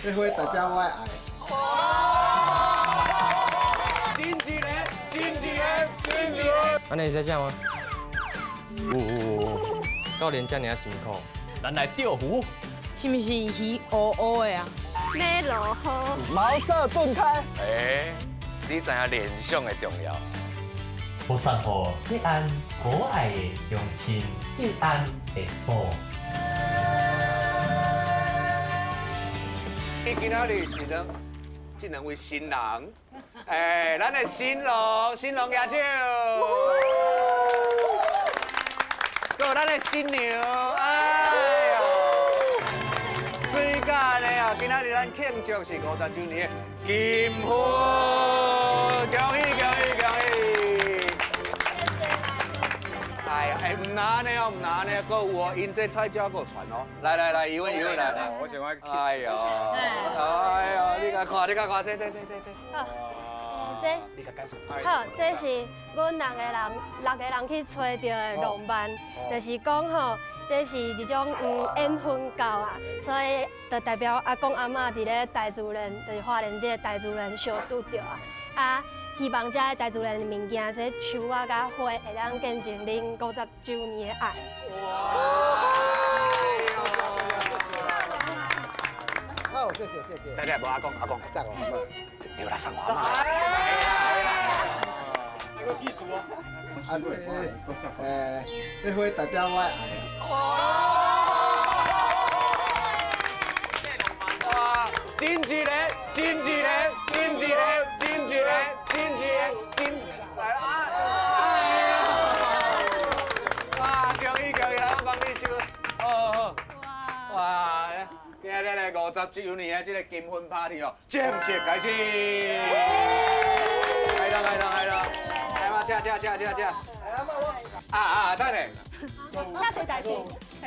這花代表我的愛。真一个，真一个，真一个。按呢會使食嗎？有有有，教練遮爾仔辛苦，咱來釣魚。是毋是魚烏烏的啊？欲落雨。茅塞頓開。哎，你知影聯想的重要。予送予吉安可愛的鄉親，吉安的寶。你今仔日是咱這兩位新人，哎，咱的新郎，新郎舉手。閣有咱的新娘，哎喲，媠甲按呢哦，今仔日咱慶祝是50週年的金婚，恭喜恭喜恭喜！哎呀，哎，毋若按呢哦，毋若按呢，閣有哦，𪜶這菜鳥閣有傳哦。來來來，伊問伊問來來。我想愛。哎喲，哎喲，你共看，你共看，這這這這這。好，這。好，這是阮六個人，六個人去揣著的浪漫，就是講吼，這是一種緣分到啊，所以就代表阿公阿嬤佇咧大自然，就是花蓮這個大自然相拄著啊，啊。希望這个大自然的物件，這樹仔佮花，會當見證恁50週年的愛。哇！好，謝謝謝謝。來來，無阿公阿公，送我阿嬤。對啦，送我阿嬤。啊，這這花代表我的愛。哇！真一个，真一個，真一個，真一個，真一個，真來啦！哎呀！哇！恭喜恭喜，來我幫你收。好好好。哇！今日咧50週年的這個金婚 party 哦，正式開始。來啦來啦來啦！來嘛，吃吃吃吃吃。啊啊，等下。下一代志。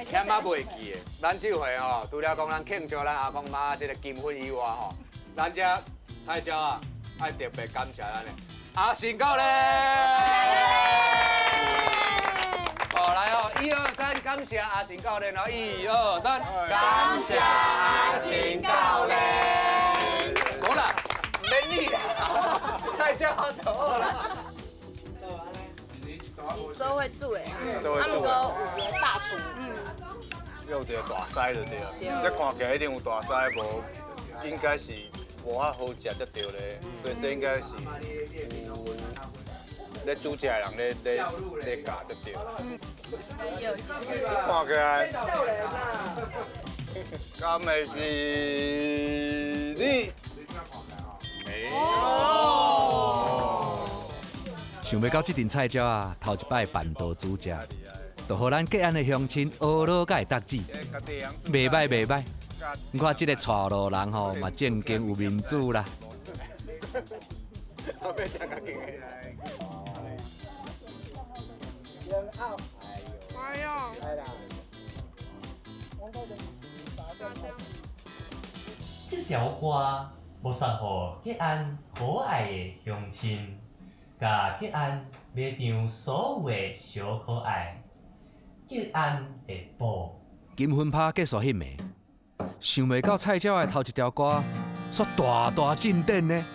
欠仔袂記的，咱這回吼，除了講咱慶祝咱阿公媽這個金婚以外吼，咱這菜鳥啊，愛特別感謝咱的阿信教練。哦，來哦，一二三，感謝阿信教練哦，一二三，感謝阿信教練。好啦，毋免理啦，菜鳥就好啦。做伙煮的，啊，毋過有一個大廚，有一個大師就對了，這看起來一定有大師，無應該是無遐好食才對咧，所以這應該是有咧煮食的人咧教才對。看起來，敢會是你？想袂到這陣菜鳥啊，頭一擺辦桌煮食，就予咱吉安的鄉親學老佮會得志，袂䆀袂䆀。你看這個帶路人吼，嘛正經有面子啦。這條歌欲送予吉安可愛的鄉親，佮吉安賣場所有的小可愛，吉安的寶。金婚趴結束彼暝，想袂到菜鳥的頭一條歌，煞大大進展呢。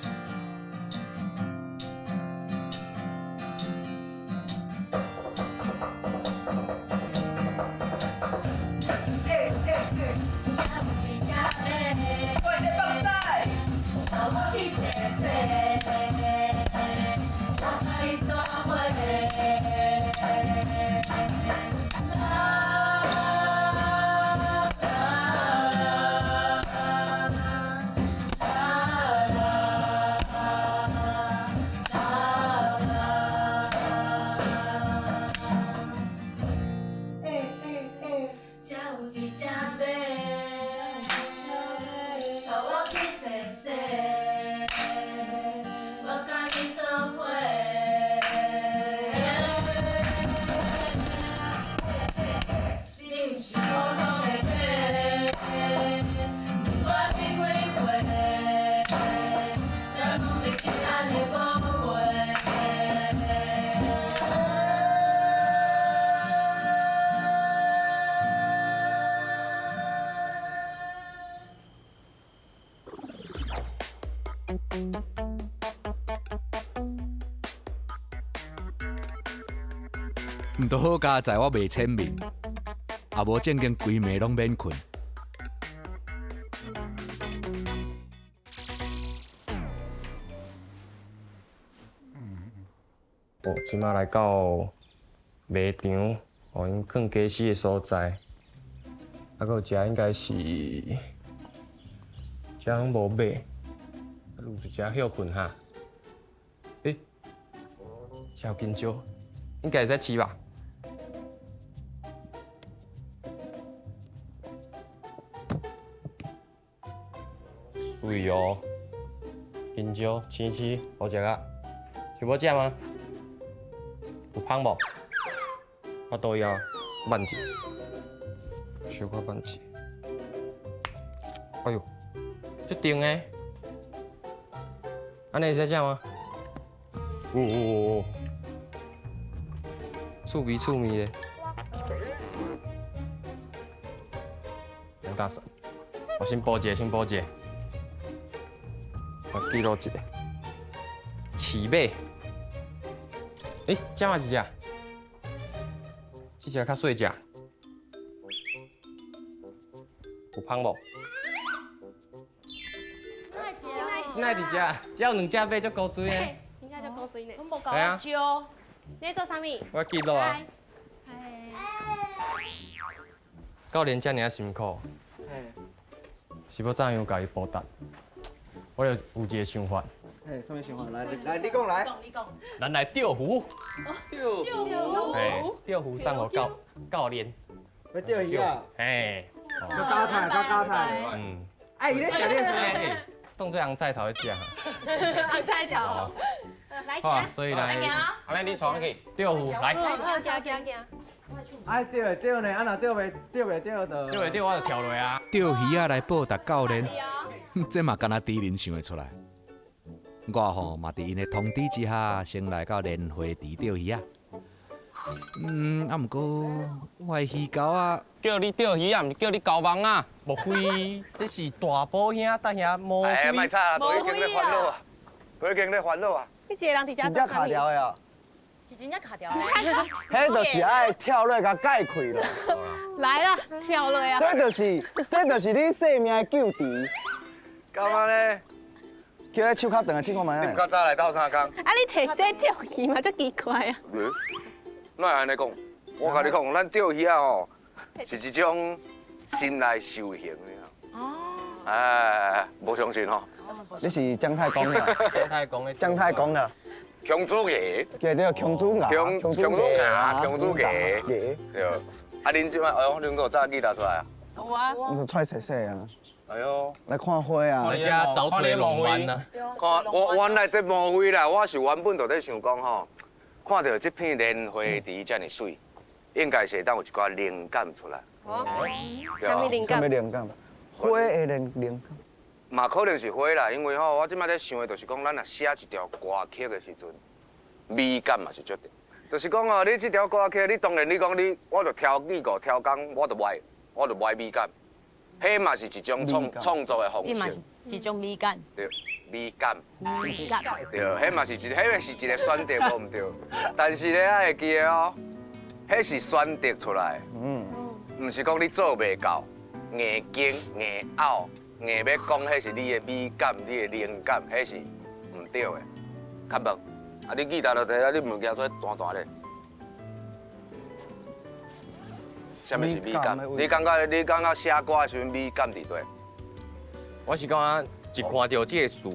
毋都好佳哉，我袂浅眠，也無正經規暝攏免睏。哦，這馬來到賣場，哦，𪜶囥家私的所在，啊，閣有一隻應該是，這攏無買，啊，有一隻歇睏哈，欸，這有香蕉，應該會使飼吧？水哦，香蕉，青青，好食啊，是欲食嗎？有芳無？我都要慢一，小可慢一。哎喲，這甜的，按呢會使食嗎？有有有有，趣味趣味的。梁大婶，我先報一个，先報一个。我記錄一下。飼馬。欸，這嘛一隻，這隻較細隻，有芳無？哪一隻？這有兩隻馬，足古錐的。真正足古錐呢。攏無共我招。你做啥物？我記錄啊。教練遮爾辛苦，是欲怎樣共伊報答？我就有一個想法。欸，啥物想法？來來，你講來。你講。咱來釣魚。釣魚。嘿，釣魚送予教教練。欲釣魚啊？嘿。佮加菜，佮加菜。嗯。哎，伊咧食咧。當做紅菜頭咧食。紅菜頭。來。好啊，所以來。安呢你帶去。釣魚來。好，行行行。哎，釣會釣呢，啊若釣袂釣袂釣就。釣袂釣我就跳落啊。釣魚仔來報答教練，這嘛敢若豬人想會出來。我吼嘛佇𪜶的通知之下，先來到蓮花池釣魚仔。嗯，啊，毋過我的魚鈎仔，叫你釣魚仔，毋是叫你交網仔。莫非這是大寶兄？等下莫非？哎，莫吵啦，都已經咧煩惱啊，都已經咧煩惱啊。你一个人佇遮真正卡條的啊？是真正卡條的。彼就是愛跳落共解開咯。來啦，跳落啊！這就是你生命的救治。幹嘛呢？叫彼手較長的試看覓你毋較早來鬥相共？啊，你提這釣魚嘛，足奇怪啊！欸，哪會按呢講？我共你講，咱釣魚仔吼，是一種心內修行的。哦。哎，無相信吼？你是姜太公啊？姜太公的。姜太公啊。孔子牙。叫你孔子牙。孔子牙，孔子牙。對。啊，恁這擺，哎呦，恁閣有早記拿出來啊？有啊。你就揣細細啊。哎喲，來看花啊！來遮走出浪漫啊！看我原來佇無非啦，我是原本就咧想講吼，看著這片蓮花池遮爾媠，應該是會當有一寡靈感出來。哦，啥物靈感？啥物靈感？花的靈感。嘛可能是花啦，因為吼，我這擺咧想的就是講，咱若寫一條歌曲的時陣，美感嘛是足重。就是講哦，你這條歌曲，你當然你講你，我就挑幾個挑工，我就無愛美感。彼嘛是一種創作的方式。彼嘛是一種美感。對，美感。美感。對，彼嘛是一，彼個是一個選擇，無毋對。但是咧，愛會記得哦，彼是選擇出來的，毋是講你做袂到，硬經硬拗，硬欲講，彼是你的美感，你的靈感，彼是毋對的。較無，啊，你記得就摕啊，你物件出來彈彈咧。啥物是美感？你感覺寫歌的時陣美感佇佗？我是感覺一看著這個詞，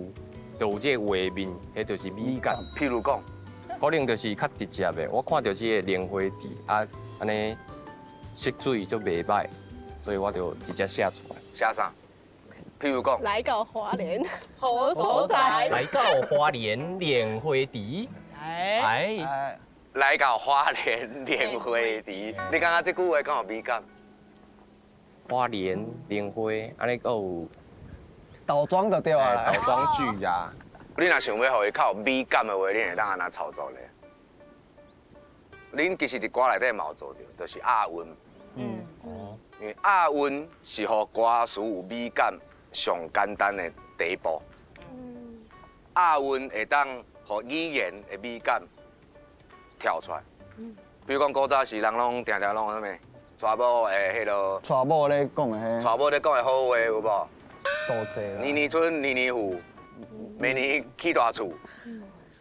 就有這個畫面，彼就是美感。譬如講，可能就是較直接的。我看著這個蓮花池啊，按呢色水就袂歹，所以我就直接寫出來。寫啥？譬如講，來到花蓮好所在。來到花蓮蓮花池。哎。來到花蓮蓮花池，你感覺這句話敢有美感？花蓮蓮花，按呢閣有倒裝就對啊，倒裝句啊。你若想欲予伊較有美感的話，你會當按怎操作咧？恁其實佇歌內底嘛有做著，就是押韻。嗯。哦。因為押韻是予歌詞有美感上簡單的第一步。嗯。押韵會當予語言的美感跳出來。比如講古早時人攏定定攏啥物，娶某的彼囉，娶某咧講的彼，娶某咧講的好話有無？多濟啦。年年春，年年富，明年起大厝，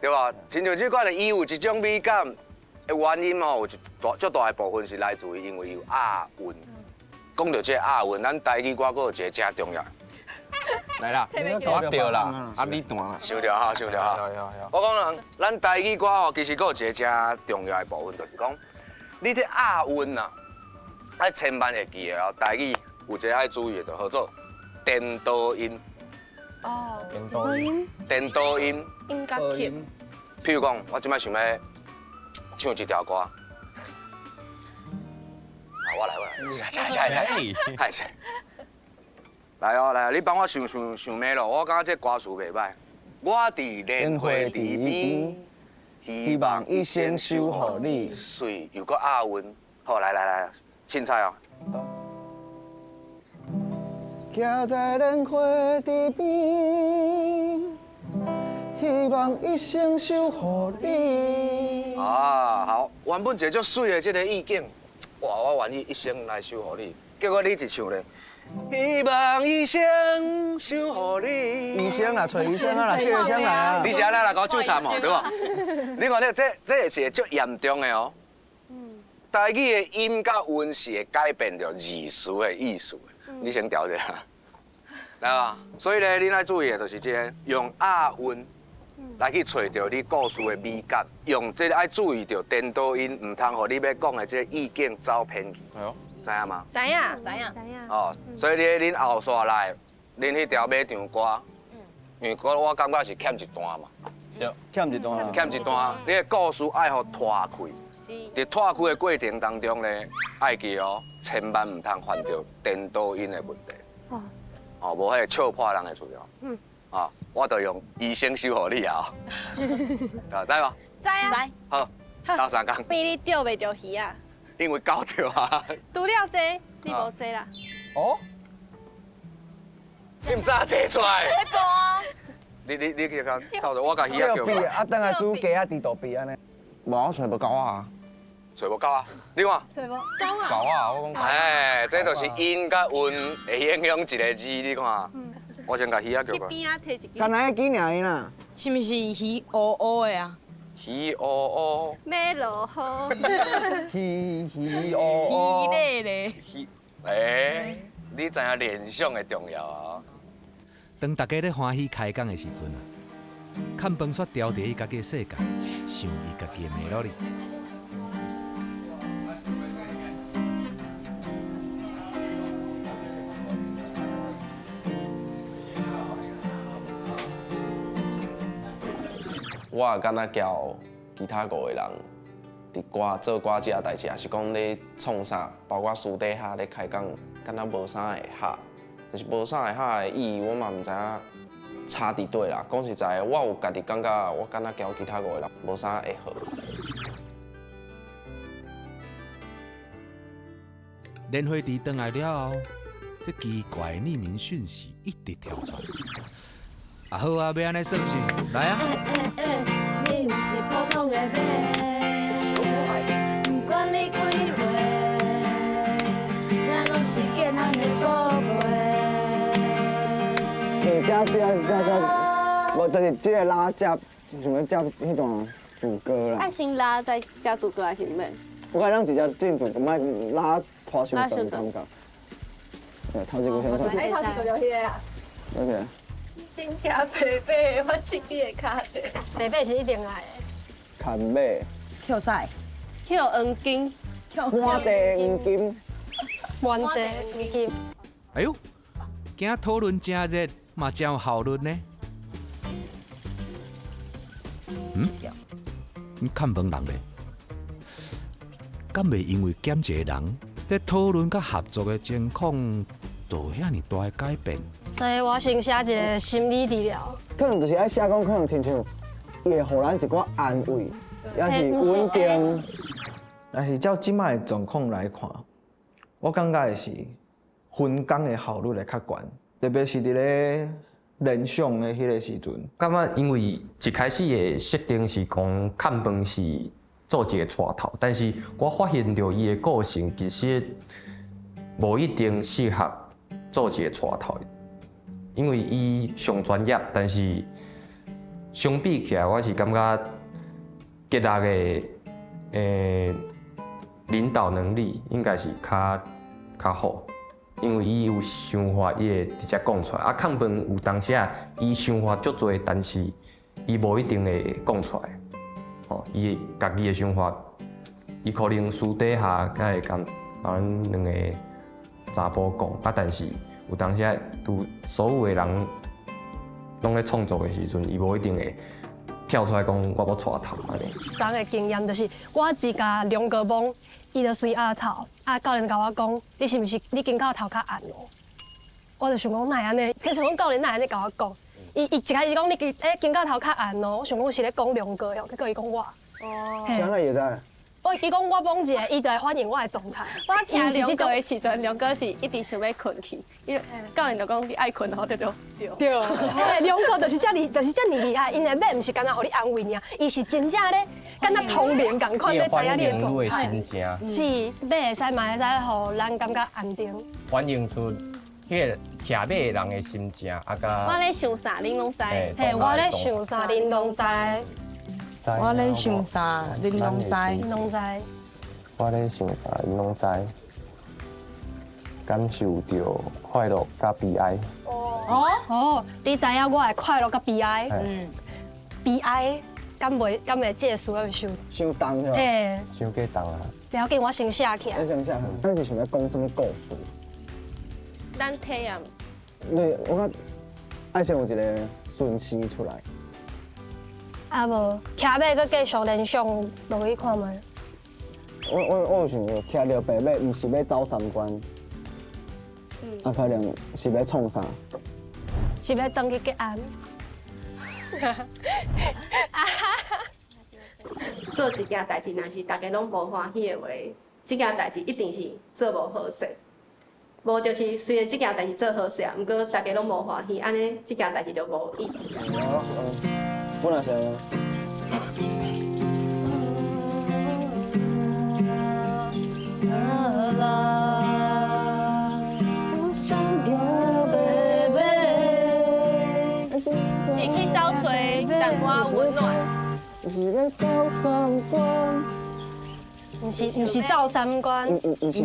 對吧？親像這款的，伊有一種美感的原因吼，有一大足大的部分是來自於因為伊有押韻。講到這個押韻，咱台語歌閣有一個真重要。來啦，我著啦，啊你彈啦。收著哈，收著哈。我講人，咱台語歌吼，其實閣有一個真重要的部分，就是講你這押韻啊，愛千萬會記得哦。台語有一個愛注意的，就號做顛倒音。哦，顛倒音。顛倒音。音甲曲。譬如講，我這擺想欲唱一條歌。啊，我來，我來，來來來，來哦，來，你幫我想想想咩咯？我感覺這歌詞袂䆀。我佇蓮花池邊，希望一生守護你。媠，又閣押韻。好，來來來，凊彩哦。徛在蓮花池邊，希望一生守護你。啊，好，原本一個足媠的這個意境，哇，我願意一生來守護你。結果你一唱咧。希望一生守護你。醫生啦，揣醫生啊啦，叫醫生來啊。你是按怎來共我糾纏哦，對無？你看這這是一個足嚴重的哦。台語的音佮韻是會改變著字詞的意思的。你先調者啦，來吧。所以咧，恁愛注意的就是這個，用押韻來去揣著你故事的美感，用這個愛注意著顛倒音，毋通予你欲講的這個意境走偏去。知影嗎？知影，知影，知影。哦，所以你恁後續來，恁彼條馬場歌，因為我感覺是欠一段嘛。對，欠一段。欠一段，你的故事愛予拖開。是。佇拖開的過程當中咧，愛記哦，千萬毋通犯著顛倒音的問題。哦。哦，無彼個笑破人的喙哦。嗯。啊，我就用醫生守護你啊。啊，知無？知啊。知。好，鬥相共。比你釣袂著魚啊？因為搞著啊！除了這個，你無這啦。哦？你毋早提出來？你你你去共鬥著，我共魚仔叫。啊，等下煮雞仔佇肚皮按呢。無，我揣無狗仔。揣無狗仔，你看。揣無狗仔。狗仔，我講。哎，這就是音佮韻會影響一個字，你看。我先共魚仔叫過來。去邊仔提一支。干焦彼支爾啦。是毋是魚烏烏的啊？魚烏烏，欲落雨。魚魚烏烏。魚咧咧。魚，欸，你知影聯想的重要啊？當大家咧歡喜開講的時陣啊，崁飯煞牢佇伊家己的世界，想伊家己的美樂哩。我也敢若交其他五個人佇歌做歌這代誌，也是講咧創啥，包括私底下咧開講，敢若無啥會合，就是無啥會合的意義，我嘛毋知影差佇佗啦。講實在的，我有家己感覺，我敢若交其他五個人無啥會合。蓮花池轉來了後，這奇怪的匿名訊息一直跳出來。啊好啊，欲按呢算是，來啊！你毋是普通的馬，不管你幾歲，咱攏是健康的寶貝。欸，這這這這，無就是這個拉接，想欲接彼段主歌啦。愛先拉再加主歌還是毋免？我感覺咱直接進主歌，莫拉拖傷長感覺。對，頭一個先說。哎，頭一個就彼個啊。 OK。先行白白，我親你的跤咧。白白是一定愛的。牵马。捡屎。捡黄金。满地黄金。满地黄金。哎喲，今讨论真熱，嘛真有效率呢。嗯？你崁飯人咧？敢袂因為減一個人，咧討論佮合作的情況，就遐爾大的改變？所以我先寫一個心理治療。可能就是愛寫講，可能親像伊會予咱一寡安慰，抑是穩定。但是照這擺的狀況來看，我感覺的是分工的效率會較懸，特別是佇咧联想的彼个时阵。感觉因为一开始的设定是讲看饭是做一个带头，但是我发现著伊的个性其实无一定适合做一个带头，因为伊上专业，但是相比起来，我是感觉吉拉的领导能力应该是较好，因为伊有想法，伊会直接讲出来。啊，亢奋有当时啊，伊想法足济，但是伊无一定会讲出来。吼，伊家己的想法，伊可能私底下才会共咱两个查埔讲。啊，但是有当时啊，拄所有的人拢咧创作的时阵，伊无一定会跳出来讲我欲带头按呢。昨的经验就是，我只共梁哥摸，伊就随额头，啊，教练共我讲，你是毋是你肩胛头较按哦？我就想讲哪会按呢？其实讲教练哪会按呢共我讲？伊一开始讲你肩胛头较按哦，我想讲是咧讲梁哥哦，结果伊讲我。哦。啥会知？我伊讲我摸一下，伊就会反映我的状态。我听梁哥的时阵，梁哥是一直想欲睏去，伊教练就讲你爱睏吼，对对对。对，嘿，梁哥就是遮尔，就是遮尔厉害。𪜶的马毋是干焦予你安慰尔，伊是真正咧，敢若通灵仝款咧知影你的状态。心情。是，马会使嘛会使予咱感觉安定。反映出彼个骑马的人的心情，啊佮。我咧想啥，恁拢知。嘿，我咧想啥，恁拢知。我咧想啥，恁拢知。恁拢知。我咧想啥，恁拢知。感受著快乐佮悲哀。哦哦，你知影我的快乐佮悲哀？嗯。悲哀，敢袂敢会这个词敢会伤？伤重是吧？嘿。伤过重啊！不要紧，我先写起来。你先写，咱是想欲讲啥物故事？咱体验。你我感觉爱先有一个顺序出来。啊无，骑马阁继续联想落去看觅。我有想过，骑著白马，毋是欲走三关，啊可能是欲创啥？是欲转去吉安。做一件代志，若是大家拢无欢喜的话，这件代志一定是做无好势。无就是虽然这件代志做好势啊，毋过大家拢无欢喜，按呢这件代志就无意义。本来是按呢。是去走揣淡薄仔温暖。毋是走三关，毋是走三关，毋是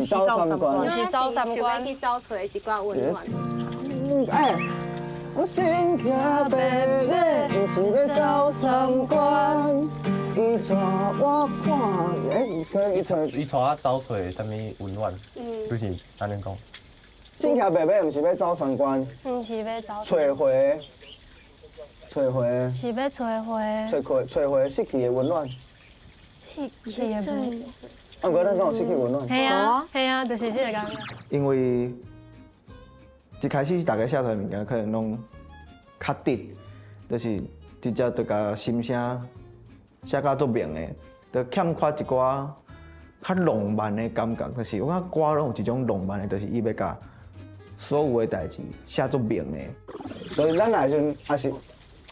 走三关，去走揣一寡温暖。哎，我先骑白马，毋是欲走三关。伊带我看，欸，可能伊带伊带我走揣啥物温暖？就是按呢讲。先骑白马，毋是欲走三关。毋是欲走。揣回，揣回。是欲揣回。揣回，揣回失去的温暖。失去的温暖。啊，毋过咱敢有失去温暖？系啊，系啊，就是这个感觉。因为一开始大家写出来物件可能拢较直，就是直接就共心声写甲足明的，就欠缺一寡较浪漫的感觉。就是我感觉歌拢有一种浪漫的，就是伊欲共所有的代志写足明的。所以咱来时阵也是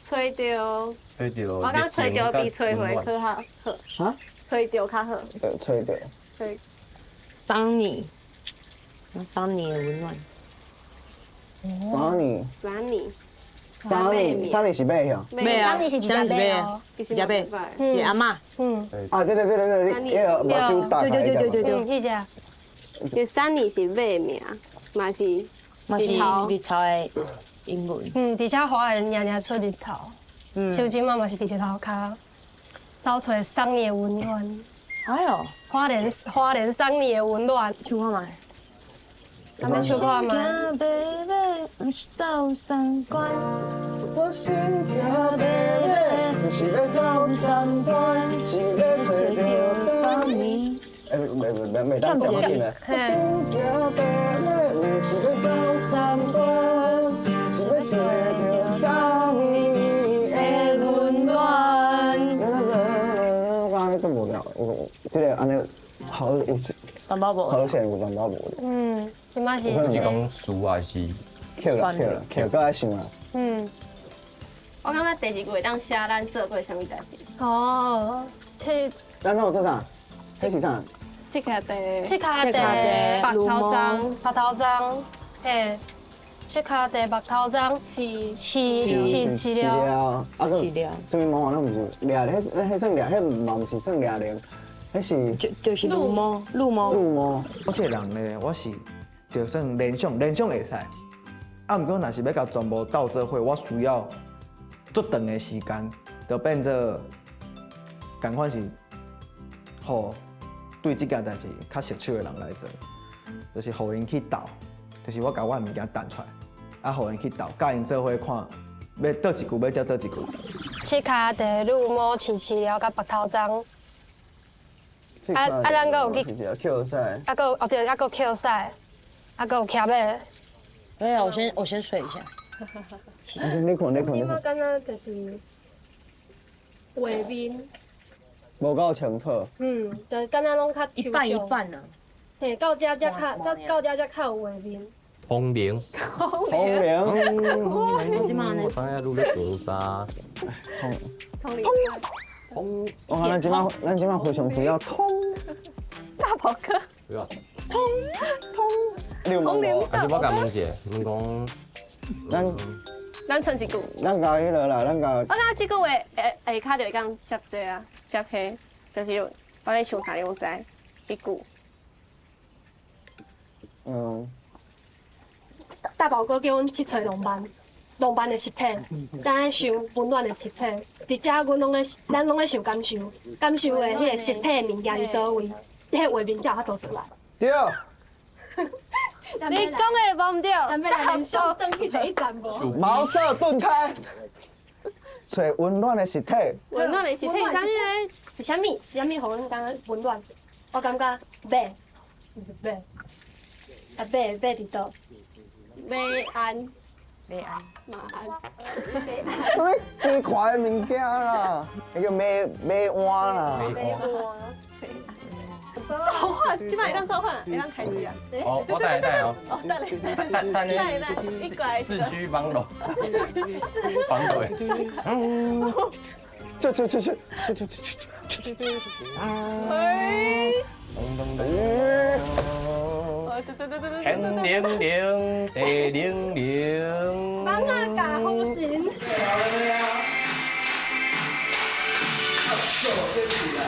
揣著，揣著，我感觉揣著比揣回较好。哈？揣著较好。对，揣著。对。桑尼，桑尼的温暖。桑尼。桑尼。桑尼，桑尼是马呀？马啊，桑尼是马，是马，是阿嬷。嗯。啊，对对对对对，彼个目睭大开。对对对对对，彼只。因为桑尼是马名，嘛是嘛是日头的英文。嗯，而且花莲常常出日头，像这摆嘛是伫日头跤，走揣桑尼的温暖。哎哟，花莲花莲桑尼的温暖。唱看觅。咱欲唱看觅。毋是走三关。我先骑白马，毋是欲走三关，是欲揣著桑尼。欸，袂袂袂袂当讲紧的。我先骑白马，毋是欲走三关，是欲揣著桑尼的温暖。我按呢阁无聊，我这个按呢好有淡薄无，好像有淡薄无。嗯，这摆是。你是讲词还是扣啦扣啦，扣，阁爱想啦。嗯。我感觉第二句会当写咱做过啥物代志。哦，七。咱拢有做啥？这是啥？七跤地。七跤地。白头鬃。白头鬃，嘿。七跤地白头鬃。饲饲饲饲了。啊，饲了。啥物毛拢毋是掠，彼彼算掠，彼嘛毋是算掠灵，彼是。就是鹿毛，鹿毛。鹿毛。我这个人咧，我是就算联想，联想会使。啊，毋过若是欲共全部斗做伙，我需要足长的时间，就变做仝款是，予对这件代志较熟手的人来做，就是予𪜶去斗，就是我共我的物件掷出来，啊，予𪜶去斗，佮𪜶做伙看，欲佗一句欲接佗一句。七跤地鹿毛饲饲了，佮白头鬃。啊啊，咱阁有去，啊，阁有哦对，啊阁捡屎，啊阁有骑马。对啊，我先睡一下。你困，你困，你困。敢若就是画面，无够清楚。嗯，就敢若拢较一半一半啊。嘿，到遮才较，到遮才较有画面。风铃。风铃。我这马呢？我知影你咧做啥？通。通。我咱这马，咱这马非常需要通。大宝哥。对啊。通通。你有问无？还是我共问一下，问讲，咱剩一句。咱共彼落啦，咱共。我感觉这句话下下跤就会当接这啊，接彼，就是我咧想啥你拢知，彼句。嗯。大宝哥叫阮去揣浪漫，浪漫的实体，咱爱想温暖的实体。伫遮，阮拢咧，咱拢咧想感受，感受的彼个实体的物件伫佗位，彼个画面才有法度出来。对。你讲的无毋对，咱欲来联想转去第一站无？茅塞顿开，揣温暖的实体。温暖的实体是啥物呢？是啥物？是啥物？予阮感觉温暖？我感觉马，马，啊马马伫佗？马鞍，马鞍，马鞍。啥物奇怪的物件啦？彼叫马马鞍啦。马鞍。召唤，这摆会当召唤，会当开始啊！哦，我等下哦。哦，等下，等等下，一过四驱防龙，防鬼。嗯，这这这这这这这这这。哎。天灵灵，地灵灵。蠓仔咬风神。手先起来。